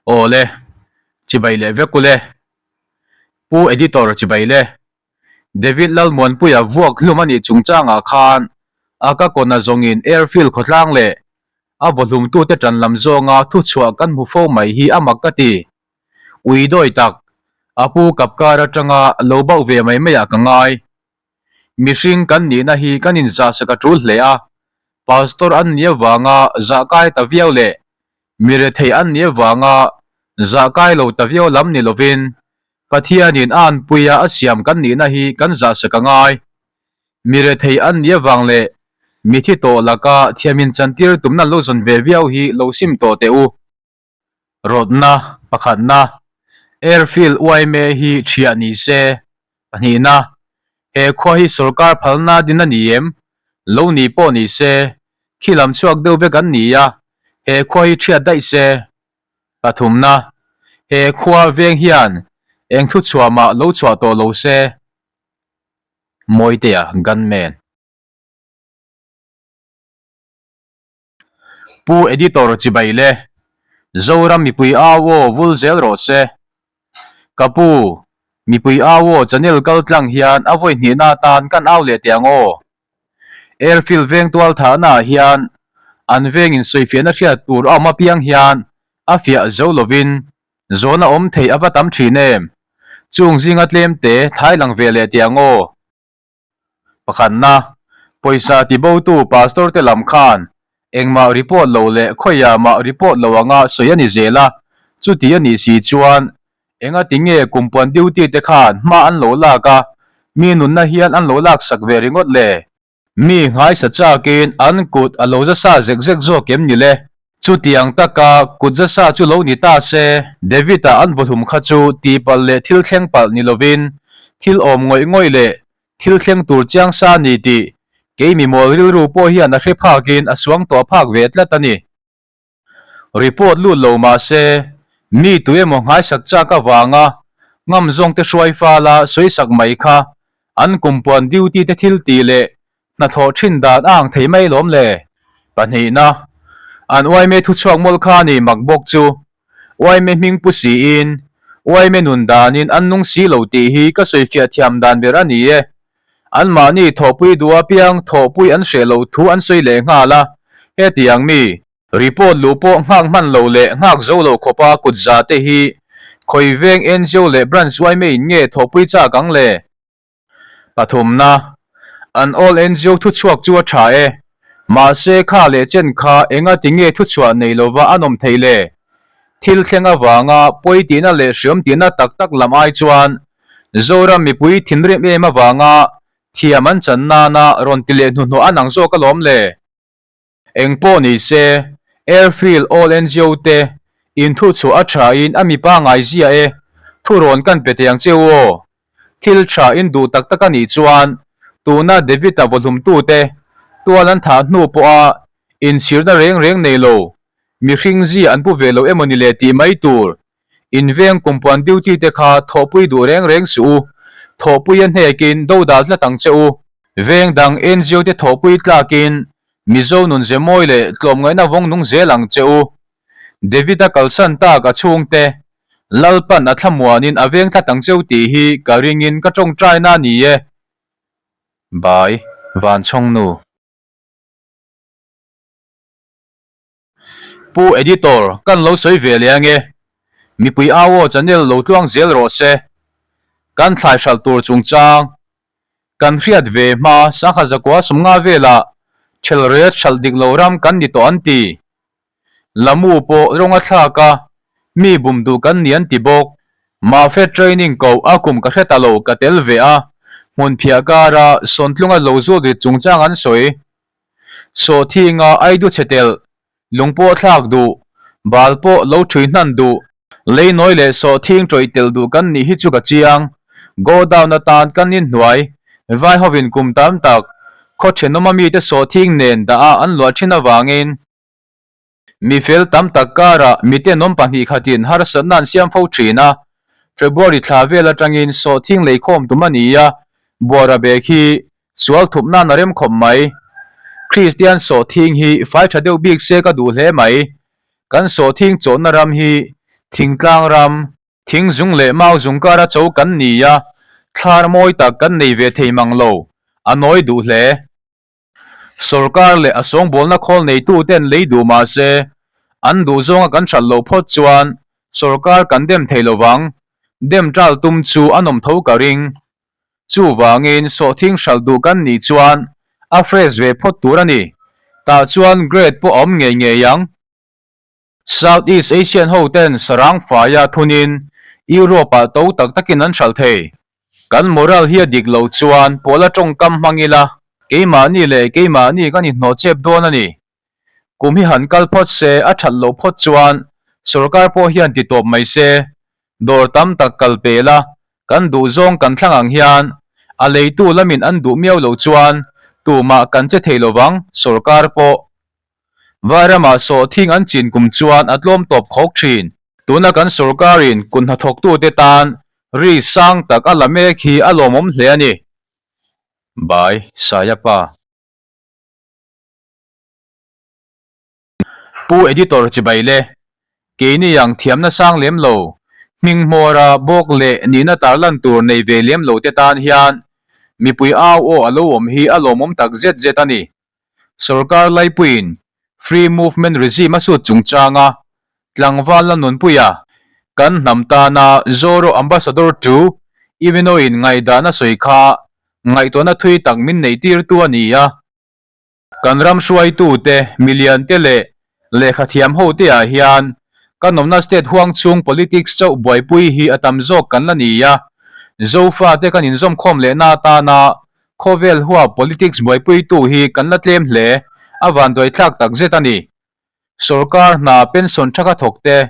Aw le, chibai leh vek ule. Pu Editor chibai le. David Lalmuanpuia vuak hlum a nih chungchangah khan a ka kawna zawngin airfield khawtlang leh a vawhlumtute tan lam zawnga thuchhuah kan hmu fo mai hi a mak ka ti. Ui dawi tak, a pu kapkar atanga lo bauh ve mai maiah ka ngai. Mihring kan nihna hi kan inzahsak a tul hle a, Pastor an nih avanga zah kai ta viau leh mi rethei an nih avanga zah kai lo ta viau lam ni lovin Pathianin a anpuia a siam kan nihna hi kan zahsak a ngai. Mi rethei an nih avang leh mi thi tawh laka thiam inchantir tumna lo zawn ve viau hi lo sim tawh teh u. Rawtna, pakhatna, Airfield yma hi thiah ni se, pahnihna, he khua hi sorkar phalna din a ni em? Lo ni pawh ni se, khi lam chhuak deuh vek an ni a, he khua hi thiat daih se. Pathumna, he khua veng hian eng thuchhuah mah lo chhuah tawh lo se. Mawitea, Gunman. Pu Editor chibai le, Zoram mipui au aw vul zel rawh se. Ka pu, mipui au aw channel kal tlang hian a vawi hnihna atan kan au leh teh ang aw. Airfield veng tual thahna ah hian an veng in sawifiahna hriat tur a awm apiang hian a fiah zo lovin zawhna awm theih a va tam thin em. Chung zinga tlem te thai lang ve leh teh ang aw. Pakhatna, pawisa tibotu pastor te lam khan engmah report lo leh khawiah mah report lo anga sawi a ni zel a, chuti a nih si chuan enga tinge kumpuan duty te khan hma an lo lak a, mi nunna hian an lo laksak ve ringawt le? Mi nghaisa chakin an kut a lo za sa zek zek zawk em ni le? Chutiang taka kut za sa chu lo ni ta se, David-a an vawhlum kha chu tihpalh leh thil thleng palh ni lovin, thil awm ngawih ngawih leh thil thleng tur chiang sa ni tih kei mimawl rilru pawh hian a hre phakin a suang tawh phak ve tlat a ni. Report lut lo mah se, mi tu emaw nghaisak chak avanga ngam zawngte hruai fala sawisak mai kha an kumpuan duty te thil tih leh Hnathawh thin dan a ang thei mai lawm le. Pahnihna, an uaime thuchhuak mawlh kha ni mak bawk chu. Uaime hming pu siin, uaime nun danin an nung si lo tih hi ka sawifiah thiam dan ber a ni e. Anmahni thawhpui duh apiang thawhpui an hreh loh thu an sawi leh nghal a, hetiang mi, report luh pawh nghak hman lo leh nghak zo lo khawpa kut za te hi khawi veng NGO leh branch uaime in nge thawhpui chak ang le? Pathumna, An All NGO thuchhuak chu a tha e. Mahse kha leh chen kha enga ti nge thuchhuah nei lova an awm theih le? Thil thleng avanga pawi tihna leh hriam tihna tak tak lam ai chuan Zoram mipui thinrim em avanga thiam an chan nana rawn ti leh hnuhnawh an ang zawk alawm le. Eng pawh ni se, Airfield All NGO te in thu chhuah a tha in a mipa ngai zia e, thu rawn kan pe teh ang che u aw. Thil tha in duh tak tak a nih chuan tuna David-a vawhlumtu te tual an thah hnu pawha inchhirna reng reng nei lo, mihring zia an pu ve lo emaw ni le tih mai tur In veng kumpuan duty te kha thawhpui duh reng reng suh u. Thawhpui a hnekin do dal tlat ang che u. Veng dang NGO te thawhpui tlakin Mizo nun ze mawi leh tlawmngaihna vawng nung zel ang che u. David-a kalsan tak a chhungte Lalpan a thlamuanin a veng tlat ang che u tih hi ka ringin ka tawngtaina a ni e. Bye. Vanchhawngnu. Pu Editor, kan lo sawi ve leh ange. Mipui au aw channel lo tluang zel rawh se. Kan thlai hralh tur chungchang kan hriat ve hma sangha zakua sumnga velah thel ret hralh dik lo ram kan ni tawh an ti. Lamu pawh rawng a thlak a, mi bum duh kan ni an ti bawk. Mahfe training koh a kum ka hre ta lo ka tel ve a, hmunphiah kara sawntlunga lo zut rit chungchang an sawi. Sawhthinga aidu chhe telh, lung pawh thlak duh, bal pawh lo ṭhui hnan duh, lei nawi leh sawhthing ṭawih telh duh kan nih hi chu ka chiang. Go down atan kan inhnuai, vai hovin kum tam tak, khaw ṭhenawma mite sawhthing nen dah a an luah ṭhin avangin, Mi fel tam tak karah mitenawm pahnih khatin harsatna an siam fo thin a, February thla vel atangin sawhthing leikhawm tum a ni a, buara bag hi sual thup nan a rem khawp mai. Kristian sawhthing hi fai tha deuh bik se ka duh hle mai. Kan sawhthing chawhna ram hi. Thingtlang ram, thing zung leh mau zung kara cho kan ni a, thlar mawi tak kan nei ve thei mang lo, a nawi duh hle. Sorkar leh a sawngbawlna khawl neituten lei duh mah se, an duh zawnga kan hralh loh phawt chuan sorkar kan dem thei lo vang, dem ṭal tum chu a nawm tho ka ring. Chuvangin sawhthing hralh duh kan nih chuan a fresh ve phawt tur a ni, tah chuan grade pawh a awm ngei ngei ang. South East Asian ho ten sarang faia thunin Europe ah to tak takin an hralh thei. Kan moral hi a dik loh chuan pawla tawngkam hmang ila keimahni leh keimahni kan inhnawh chep dawn a ni. Kum hi han kal phawt se a that loh phawt chuan sorkar pawh hian ti tawp mai se. Dawr tam tak kal pel a, kan duh zawng kan thlang ang hian a leitu lamin an duh miau loh chuan tumah kan che thei lovang sorkar pawh. Vairamah sawhthing an chin kum chuan a tlawm tawp khawk thin. Tuna kan sorkarin kut hnathawktute tan ri sang tak a la mek hi a lawmawm hle a ni. By, Sayapa. Pu Editor chibai le, keini ang thiamna sang lem lo, hming hmawra bawk leh nihna tarlan tur nei ve lem lo te tan hian mipui au aw a lo awm hi a lawmawm tak zet zet a ni. Sorkar laipuiin Free Movement Regime a sut chungchanga tlangval la nunpuia kan hnam tana Zoro Ambassador to Ivinoin ngaihdan a sawi kha ngaihtuahna thui tak min neihtirtu a ni a. Kan ram hruaitute, miliante leh lehkhathiam hoteah hian kan awmna state huang chhung politics chauh buaipui hi a tam zawk kan la ni a. Zofate kan inzawmkhawm lehna atana Khawvel huap politics buaipuitu hi kan la tlem hle, a vanduaithlak tak zet a ni. Sorkar hna pension thaka thawk te,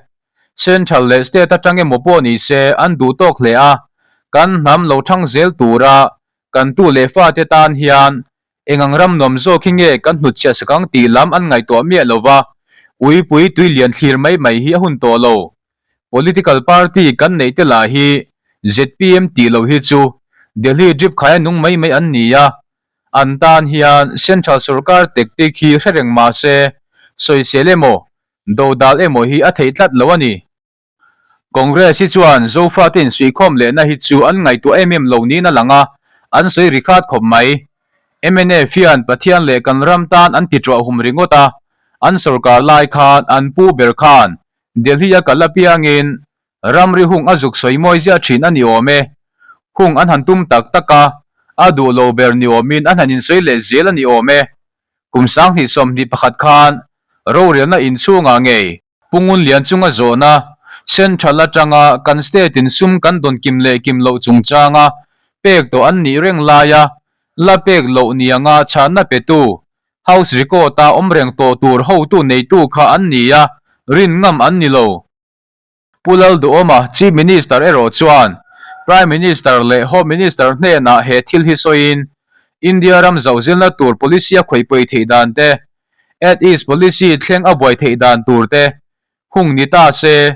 Central leh State atang emaw pawh ni se an duh tawk hle a, kan hnam lo thang zel tura kan tu leh fate tan hian engang ram nuam zawk hi nge kan hnutchhiah sak ang tih lam an ngaihtuah miah lo va, uipui tui lian thlir mai mai hi a hun tawh lo. Political party kan neih te lah hi zpm tih loh hi chu Delhi drip khaia nung mai mai an ni a, an tan hian Central sorkar tactic hi hre reng mah se sawisel emaw dodal emaw hi a theih tlat lo a ni. Congress hi chuan Zofate insuihkhawm lehna hi chu an ngaihtuah em em lo niin a lang a, an sawi ri khat khawp mai. Mnf hian Pathian leh kan ram tan an ti ṭuahhum ringawt a, an sorkar lai khan an pu ber khan Delhi a kal apiangin ramri hung a zuk sawi mawi ziah thin a ni awm e. Hung an han tum tak tak a, a duh lo ber ni awmin an han insawi leh zel a ni awm e. Kum 2021 khan rorelna inchhungah ngei Pungun lian chunga zawhna Central atanga kan state in sum kan dawn kim leh kim loh chungchanga pek tawh an nih reng laia la pek loh nianga chhanna petu House record-a awm reng tawh tur hotu neitu kha an ni a, rin ngam an ni lo. Pu Lalduhawma, Chief Minister erawh chuan Prime Minister leh Home Minister hnenah he thil hi sawiin, India ram zauhzilna tur policy a khawihpawi theih dan te, At East policy thleng a buai theih dan tur te hung ni ta se,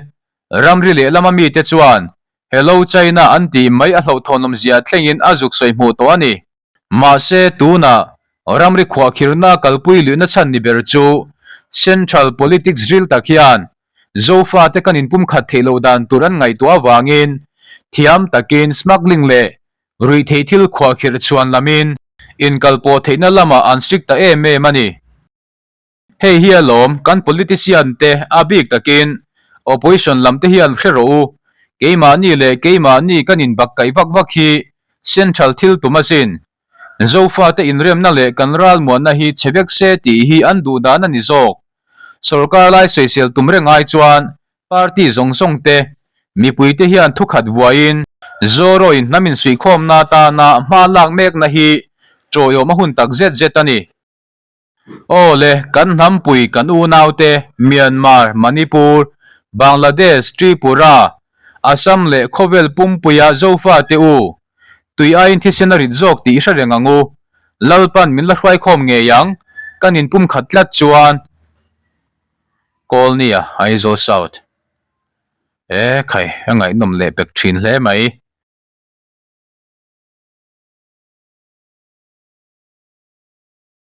ramri lehlama mite chuan Hello China an tih mai a hlauhthawnawm zia thlengin a zuk sawi hmuh tawh a ni. Mahse, tunah ramri khuahkhirhna kalpui luihna chhan ni ber chu Central politics ril tak hian Zofate kan inpumkhat theih loh dan tur an ngaihtuah avangin thiam takin smuggling leh ruihtheih thil khuahkhirh chhuan lamin inkalpawh theihna lamah an strict ta em em a ni. Hei hi alawm kan politician te a bik takin opposition lam te hian hre rawh u, keimahni leh keimahni kan inbak kaih vak vak hi central thil tum asin. Zofate inremna leh kan ralmuanna hi chhe vek se tih hi an duh dan a ni zawk. Sorkar lai sawisel tum reng ai chuan party zawng zawng te, mipui te hian thukhat vuaiin Zoroin hnam insuihkhawmna atana hma lak mekna hi ṭawiawm a hun tak zet zet a ni. Aw le, kan hnampui kan unaute Myanmar, Manipur, Bangladesh, Tripura, Assam leh khawvel pumpuia Zofate u, tui aiin thisen a rit zawk tih i hre reng ang u. Lalpan min la hruaikhawm ngei ang, kan inpumkhat tlat chuan. Kawlnia, Aizawl South. E khai, a ngaihnawm leh pek thin hle mai.